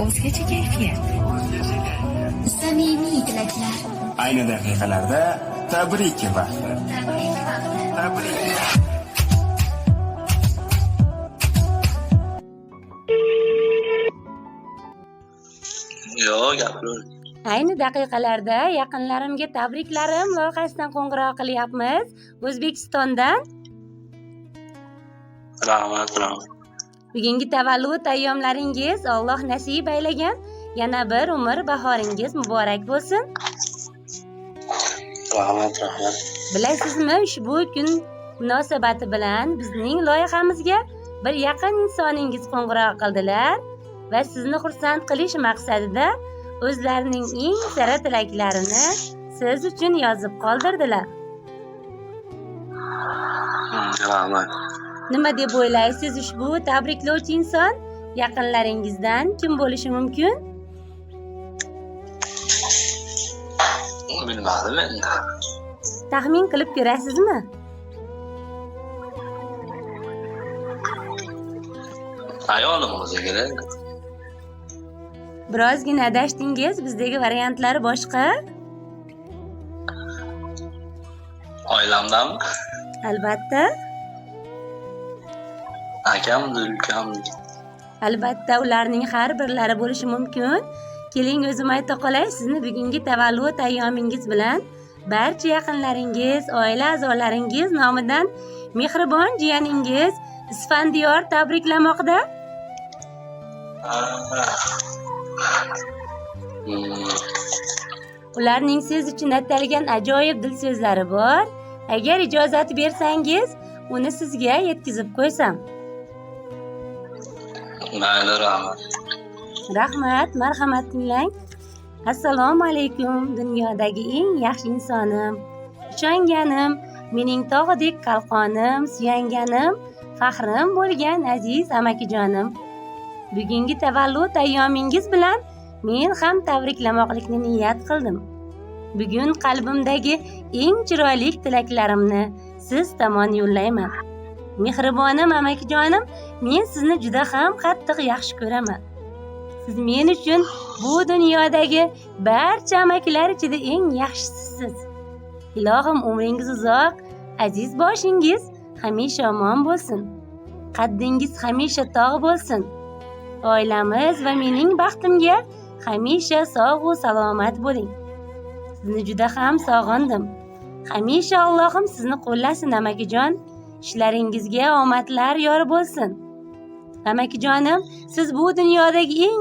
O'zgacha kayfiyat. Samimiy tilaklar. Ayni daqiqalarda tabrik vaqti. Tabrik. Yo'q, gapiravering. Ayni daqiqalarda yaqinlarimga tabriklarim loyihasidan qo'ng'iroq qilyapmiz. O'zbekistondan. Rahmat, rahmat. Bugungi tavallud ayyomlaringiz Alloh nasib aylagan yana bir umr bahoringiz muborak bo'lsin. Rahmat, rahmat. Bilasizmi, ushbu kun munosabati bilan bizning loyihamizga bir yaqin insoningiz qo'ng'iroq qildilar va sizni xursand qilish maqsadida o'zlarining eng sara tilaklarini siz uchun yozib qoldirdilar. Rahmat. Nima deb o'ylaysiz, ushbu tabriklovchi inson yaqinlaringizdan kim bo'lishi mumkin? Bilmadim endi. Taxmin qilib ko'rasizmi? Ayolim bo'lsa kerak. Birozgina adashdingiz, bizdagi variantlar boshqa. Oilamdanmi? Albatta. Akamdir, ukamdir. Albatta, ularning har birlari bo'lishi mumkin. Keling, o'zim ayta qolay, sizni bugungi tavallud ayyomingiz bilan barcha yaqinlaringiz, oila a'zolaringiz nomidan mehribon jiyaningiz Isfandiyor tabriklamoqda. Hmm. Ularning siz uchun atalgan ajoyib dil so'zlari bor. Agar ijozat bersangiz, uni sizga yetkazib qo'ysam. Mayli, rahmat. Rahmat, marhamat tinglang. Assalomu alaykum, dunyodagi eng yaxshi insonim. Ishonganim, mening tog'dek qalqonim, suyanganim, faxrim bo'lgan aziz amakijonim. Bugungi tavallud ayyomingiz bilan men ham tabriklamoqlikni niyat qildim. Bugun qalbimdagi eng chiroyli tilaklarimni siz tomon yo'llayman. Mehribonim amakijonim, men sizni juda ham qattiq yaxshi ko'raman. Siz men uchun bu dunyodagi barcha amakilar ichida eng yaxshisisiz. Ilohim umringiz uzoq, aziz boshingiz hamisha omon bo'lsin. Qaddingiz hamisha tog' bo'lsin. Oilamiz va mening baxtimga hamisha sog' u salomat bo'ling. Sizni juda ham sog'indim. Hamisha Allohim sizni qo'llasin amakijon. Ishlaringizga omadlar yor bo'lsin. Amakijonim, siz bu dunyodagi eng